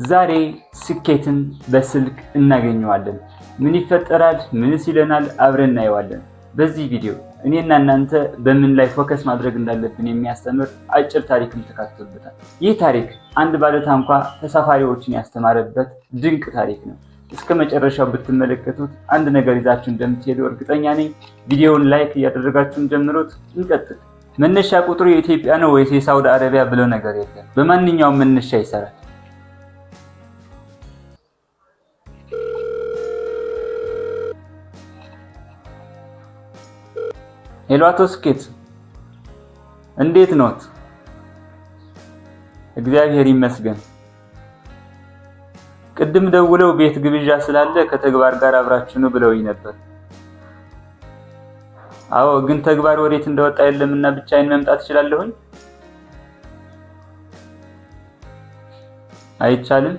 ዛሬ ስኬትን በስልክ እናገኘዋለን። ምን ይፈጠራል? ምንስ ይለናል? አብረን እናየዋለን። በዚህ ቪዲዮ እኔና እናንተ በምን ላይ focus ማድረግ እንዳለብን የሚያስተምር አጭር ታሪክም ተካትቶበታል። ይህ ታሪክ አንድ ባለታንኳ ተሳፋሪዎችን ያስተማረበት ድንቅ ታሪክ ነው። እስከ መጨረሻው ብትመለከቱት አንድ ነገር ይዛችሁ እንደምትሄዱ እርግጠኛ ነኝ። ቪዲዮውን like እያደረጋችሁን ጀምሩት። እንቀጥል። መነሻ ቁጥሩ የኢትዮጵያ ነው ወይስ የሳውዲ አረቢያ ብለው ነገር የለም። በማንኛውም መነሻ ይሰራል። Hello አቶ ስኬት፣ እንዴት ኖት? እግዚአብሔር ይመስገን። ቅድም ደውለው ቤት ግብዣ ስላለ ከተግባር ጋር አብራችሁ ነው ብለውኝ ነበር። አዎ፣ ግን ተግባር ወዴት እንደወጣ የለምና ብቻዬን መምጣት እችላለሁኝ? አይቻልም።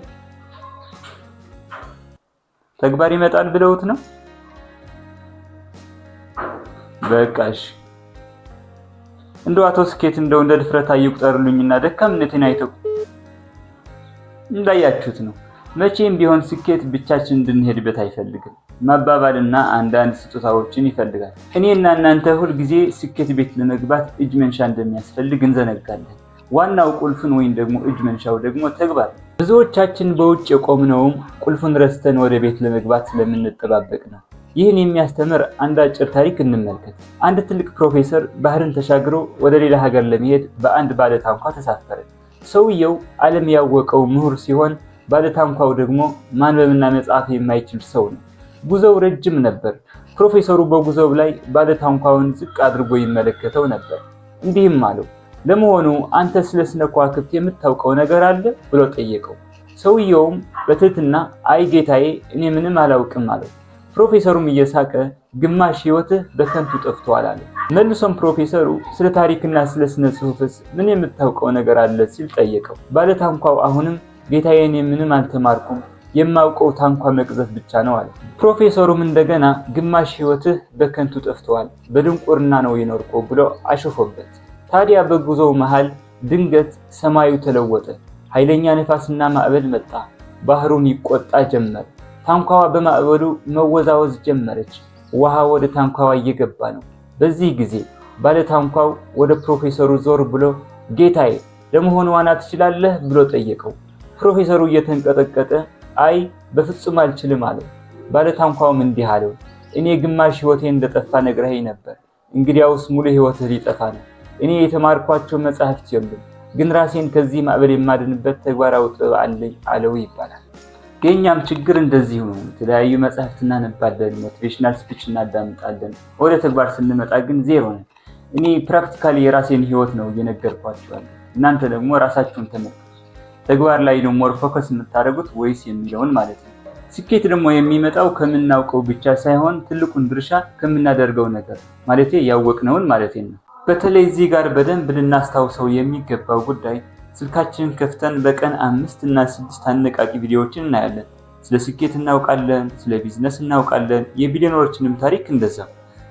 ተግባር ይመጣል ብለውት ነው? በቃ እሺ። እንደው አቶ ስኬት እንደው እንደ ድፍረት አይቁጠሩልኝና ደካምነቴን አይተው እንዳያችሁት ነው። መቼም ቢሆን ስኬት ብቻችን እንድንሄድበት አይፈልግም። ማባባልና አንዳንድ ስጦታዎችን ይፈልጋል። እኔና እናንተ ሁል ጊዜ ስኬት ቤት ለመግባት እጅ መንሻ እንደሚያስፈልግ እንዘነጋለን። ዋናው ቁልፍን ወይም ደግሞ እጅ መንሻው ደግሞ ተግባር ነው። ብዙዎቻችን በውጭ የቆምነውም ቁልፉን ረስተን ወደ ቤት ለመግባት ስለምንጠባበቅ ነው። ይህን የሚያስተምር አንድ አጭር ታሪክ እንመልከት። አንድ ትልቅ ፕሮፌሰር ባህርን ተሻግሮ ወደ ሌላ ሀገር ለመሄድ በአንድ ባለ ታንኳ ተሳፈረ። ሰውየው ዓለም ያወቀው ምሁር ሲሆን ባለታንኳው ደግሞ ማንበብና መጻፍ የማይችል ሰው ነው። ጉዞው ረጅም ነበር። ፕሮፌሰሩ በጉዞው ላይ ባለታንኳውን ዝቅ አድርጎ ይመለከተው ነበር። እንዲህም አለው፣ ለመሆኑ አንተ ስለ ስነ ከዋክብት የምታውቀው ነገር አለ ብሎ ጠየቀው። ሰውየውም በትህትና አይ ጌታዬ፣ እኔ ምንም አላውቅም አለው። ፕሮፌሰሩም እየሳቀ ግማሽ ሕይወትህ በከንቱ ጠፍቷል አለ። መልሶም ፕሮፌሰሩ ስለ ታሪክና ስለ ስነ ጽሑፍስ ምን የምታውቀው ነገር አለ ሲል ጠየቀው። ባለታንኳው አሁንም ጌታዬ፣ እኔ ምንም አልተማርኩም፣ የማውቀው ታንኳ መቅዘፍ ብቻ ነው አለ። ፕሮፌሰሩም እንደገና ግማሽ ሕይወትህ በከንቱ ጠፍቷል፣ በድንቁርና ነው የኖርከው ብሎ አሾፈበት። ታዲያ በጉዞው መሃል ድንገት ሰማዩ ተለወጠ። ኃይለኛ ነፋስና ማዕበል መጣ። ባህሩን ይቆጣ ጀመር። ታንኳዋ በማዕበሉ መወዛወዝ ጀመረች። ውሃ ወደ ታንኳዋ እየገባ ነው። በዚህ ጊዜ ባለ ታንኳው ወደ ፕሮፌሰሩ ዞር ብሎ ጌታዬ፣ ለመሆኑ ዋና ትችላለህ ብሎ ጠየቀው። ፕሮፌሰሩ እየተንቀጠቀጠ አይ በፍጹም አልችልም አለው። ባለ ታንኳውም እንዲህ አለው፣ እኔ ግማሽ ሕይወቴ እንደጠፋ ነግረኸኝ ነበር። እንግዲያውስ ሙሉ ሕይወትህ ሊጠፋ ነው። እኔ የተማርኳቸው መጻሕፍት የሉም፣ ግን ራሴን ከዚህ ማዕበል የማድንበት ተግባራዊ ጥበብ አለኝ አለው ይባላል። የእኛም ችግር እንደዚሁ ነው። የተለያዩ መጽሐፍት እናነባለን፣ motivational speech እናዳምጣለን። ወደ ተግባር ስንመጣ ግን ዜሮ ነን። እኔ practically የራሴን ህይወት ነው እየነገርኳችሁ ያለሁት። እናንተ ደግሞ ራሳችሁን ተመልከቱ። ተግባር ላይ ነው more focus የምታደርጉት ወይስ የሚለውን ማለት ነው። ስኬት ደግሞ የሚመጣው ከምናውቀው ብቻ ሳይሆን ትልቁን ድርሻ ከምናደርገው ነገር ማለቴ ያወቅነውን ማለት ነው። በተለይ እዚህ ጋር በደንብ ልናስታውሰው የሚገባው ጉዳይ ስልካችንን ከፍተን በቀን 5 እና 6 አነቃቂ ቪዲዮዎችን እናያለን። ስለ ስኬት እናውቃለን፣ ስለ ቢዝነስ እናውቃለን፣ የቢሊዮነሮችንም ታሪክ እንደዛ።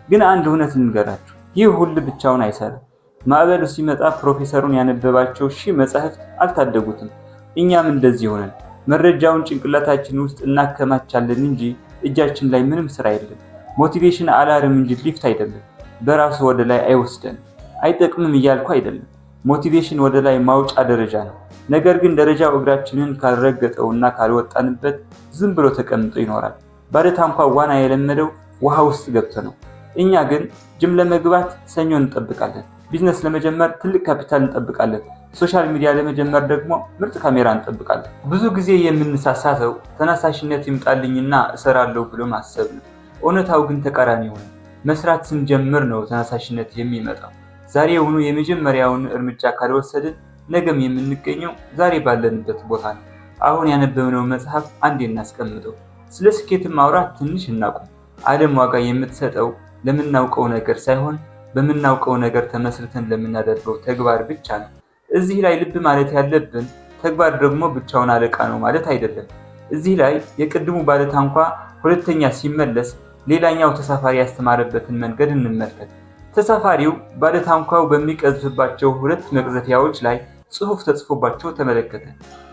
ግን አንድ እውነት ልንገራችሁ፣ ይህ ሁሉ ብቻውን አይሰራም። ማዕበሉ ሲመጣ ፕሮፌሰሩን ያነበባቸው ሺህ መጻሕፍት አልታደጉትም። እኛም እንደዚህ ሆነን መረጃውን ጭንቅላታችን ውስጥ እናከማቻለን እንጂ እጃችን ላይ ምንም ስራ የለም። Motivation alarm እንጂ ሊፍት አይደለም። በራሱ ወደ ላይ አይወስደንም። አይጠቅምም እያልኩ አይደለም። Motivation ወደ ላይ ማውጫ ደረጃ ነው። ነገር ግን ደረጃው እግራችንን ካልረገጠውና ካልወጣንበት ዝም ብሎ ተቀምጦ ይኖራል። ባለታንኳ ዋና የለመደው ውሃ ውስጥ ገብቶ ነው። እኛ ግን ጅም ለመግባት ሰኞ እንጠብቃለን። ቢዝነስ ለመጀመር ትልቅ ካፒታል እንጠብቃለን። Social media ለመጀመር ደግሞ ምርጥ ካሜራ እንጠብቃለን። ብዙ ጊዜ የምንሳሳተው ተነሳሽነት ይምጣልኝና እሰራለሁ ብሎ ማሰብ ነው። እውነታው ግን ተቃራኒ ሆነ። መስራት ስንጀምር ነው ተነሳሽነት የሚመጣው። ዛሬውኑ የመጀመሪያውን እርምጃ ካልወሰድን ነገም የምንገኘው ዛሬ ባለንበት ቦታ ነው። አሁን ያነበብነው መጽሐፍ አንዴ እናስቀምጠው። ስለ ስኬት ማውራት ትንሽ እናቁም። ዓለም ዋጋ የምትሰጠው ለምናውቀው ነገር ሳይሆን በምናውቀው ነገር ተመስርተን ለምናደርገው ተግባር ብቻ ነው። እዚህ ላይ ልብ ማለት ያለብን ተግባር ደግሞ ብቻውን አለቃ ነው ማለት አይደለም። እዚህ ላይ የቅድሙ ባለታንኳ ሁለተኛ ሲመለስ ሌላኛው ተሳፋሪ ያስተማረበትን መንገድ እንመልከት። ተሳፋሪው ባለታንኳው በሚቀዝፍባቸው ሁለት መቅዘፊያዎች ላይ ጽሑፍ ተጽፎባቸው ተመለከተ።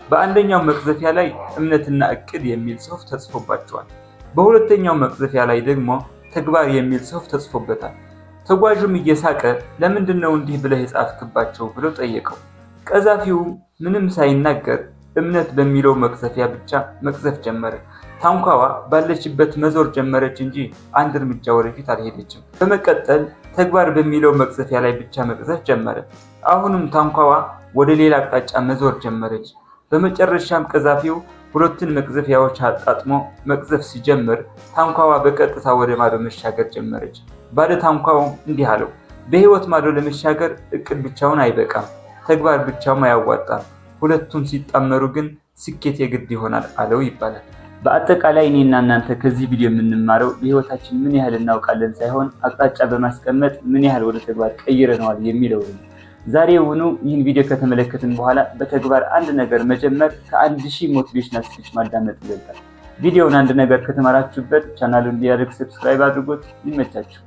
በአንደኛው መቅዘፊያ ላይ እምነትና እቅድ የሚል ጽሑፍ ተጽፎባቸዋል። በሁለተኛው መቅዘፊያ ላይ ደግሞ ተግባር የሚል ጽሑፍ ተጽፎበታል። ተጓዡም እየሳቀ ለምንድን ነው እንዲህ ብለህ የጻፍክባቸው ብሎ ጠየቀው። ቀዛፊውም ምንም ሳይናገር እምነት በሚለው መቅዘፊያ ብቻ መቅዘፍ ጀመረ። ታንኳዋ ባለችበት መዞር ጀመረች እንጂ አንድ እርምጃ ወደፊት አልሄደችም። በመቀጠል ተግባር በሚለው መቅዘፊያ ላይ ብቻ መቅዘፍ ጀመረ። አሁንም ታንኳዋ ወደ ሌላ አቅጣጫ መዞር ጀመረች። በመጨረሻም ቀዛፊው ሁለቱን መቅዘፊያዎች አጣጥሞ መቅዘፍ ሲጀምር ታንኳዋ በቀጥታ ወደ ማዶ መሻገር ጀመረች። ባለ ታንኳው እንዲህ አለው፣ በህይወት ማዶ ለመሻገር እቅድ ብቻውን አይበቃም፣ ተግባር ብቻውም አያዋጣም። ሁለቱም ሲጣመሩ ግን ስኬት የግድ ይሆናል አለው ይባላል። በአጠቃላይ እኔና እናንተ ከዚህ ቪዲዮ የምንማረው በህይወታችን ምን ያህል እናውቃለን ሳይሆን አቅጣጫ በማስቀመጥ ምን ያህል ወደ ተግባር ቀይረነዋል የሚለው ነው። ዛሬውኑ ይህን ቪዲዮ ከተመለከትን በኋላ በተግባር አንድ ነገር መጀመር ከ1000 motivational speech ማዳመጥ ይበልጣል። ቪዲዮውን አንድ ነገር ከተማራችሁበት ቻናሉን እንዲያድግ subscribe አድርጎት። ይመቻችሁ።